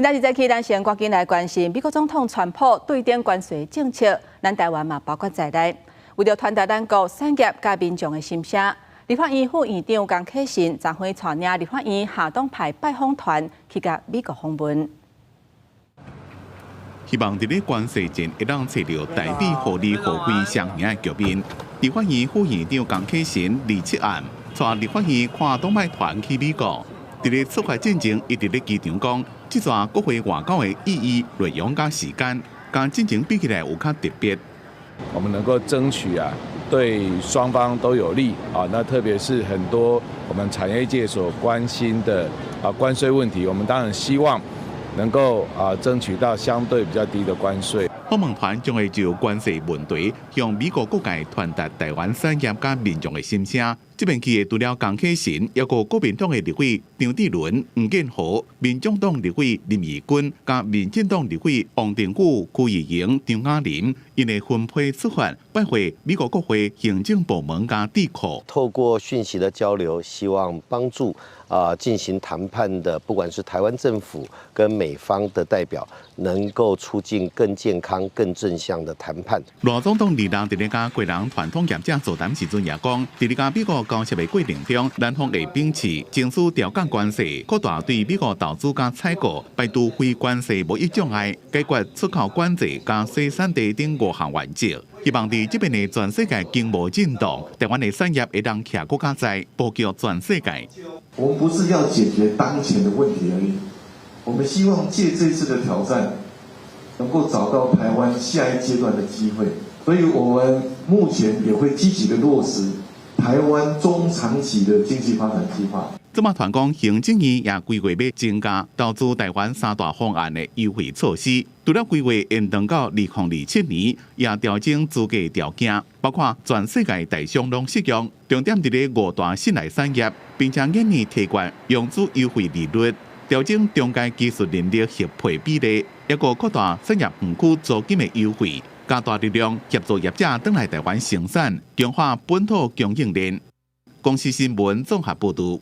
今仔日早起，咱先趕緊來關心美國總統川普對頂關稅政策，咱台灣嘛包括在內。為著傳達咱國產業佮民眾的心聲，立法院副院長江啟臣昨昏帶領立法院下黨派拜訪團去共美國訪問。希望佇咧關稅戰會當揣著台美互利互惠雙贏的局面。立法院副院長江啟臣27暗帶立法院跨黨派團去美國，佇咧出發進前，伊佇咧機場講，這逝國會外交的意義、內容佮時間，佮進前比起來有較特別。我們能夠爭取啊，對雙方都有利啊。那特別是很多我們產業界所關心的啊關稅問題，我們當然希望能夠啊爭取到相對比較低的關稅。訪問團將會就關稅問題向美國各界傳達台灣產業佮民眾的心聲。這遍去的除了江啟臣，猶閣國民黨的立委張志倫、黃建和、民眾黨立委林義君、佮民進黨立委王定宇、邱義瑩、張雅琳，𪜶會分批出發，拜會美國國會行政部門佮智庫。透過訊息的交流，希望幫助啊進行談判的，不管是台灣政府跟美方的代表，能夠促進更健康、更正向的談判。賴總統二六佇咧佮國人傳統業者座談時陣也講，佇咧佮美國交涉的過程中，咱方會秉持爭取調降關稅、擴大對美國投資佮採購、排除非關稅貿易障礙、解決出口管制佮洗產地等五項原則。希望佇這遍的全世界經貿震盪，台灣的產業會當徛閣較在，布局全世界。我們不是要解決當前的問題而已，我們希望借這次的挑戰，能夠找到台灣下一階段的機會。所以我們目前也會積極的落實台灣中長期的經濟發展計劃。這馬團講，行政院也規劃欲增加投資台灣三大方案的優惠措施，除了規劃延長到2027年，也調整資格條件，包括全世界台商攏適用，重點佇咧五大信賴產業，並且願意提懸融資優惠利率，調整中階技術能力核配比例，猶閣擴大產業園區租金的優惠，加大力量協助業者轉來台灣生產，強化本土供應鏈。公視新聞綜合報導。